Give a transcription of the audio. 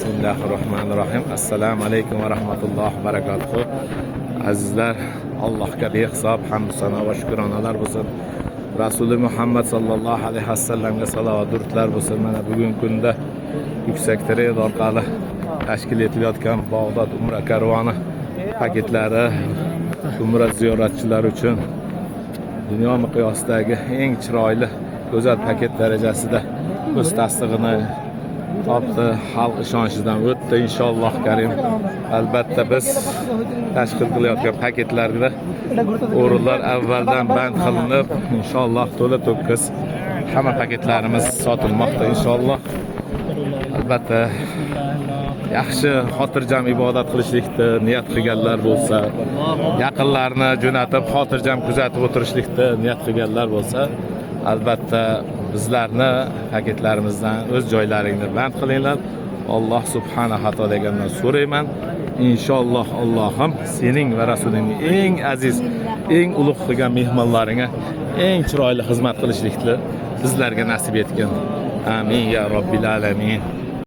Bismillahirrohmanirrohim. Assalomu alaykum va rahmatullohi va barakatuh. Azizlar, Allohga behisob hamd sano va shukronalar bo'lsin. Rasuli Muhammad sallallohu alayhi vasallamga salovat durudlar bo'lsin. Mana bugungi kunda Yuksak Trade orqali tashkil etilayotgan Bag'dod Umra karvoni paketlari umra ziyoratchilari uchun dunyo miqyosidagi eng chiroyli, go'zal paket darajasida o'z tasdig'ini topdi, xalq ishonchidan o'tdi inshaalloh karim. Albatta, biz tashkil qilayotgan paketlarda o'rinlar avvaldan band qilinib, inshaalloh to'la to'kis hamma paketlarimiz sotilmoqda inshaalloh. Albatta, yaxshi, xotirjam ibodat qilishlikni niyat qilganlar bo'lsa, yaqinlarni jo'natib, xotirjam kuzatib o'tirishlikni niyat qilganlar bo'lsa, albatta bizlarni paketlarimizdan o'z joylaringni band qilinglar. Alloh subhanahu taoladan so'rayman, inshaalloh, Allohim sening va rasulingning eng aziz, eng ulug' qilgan mehmonlaringga eng chiroyli xizmat qilishlikni bizlarga nasib etgin. Amin ya robbil alamin.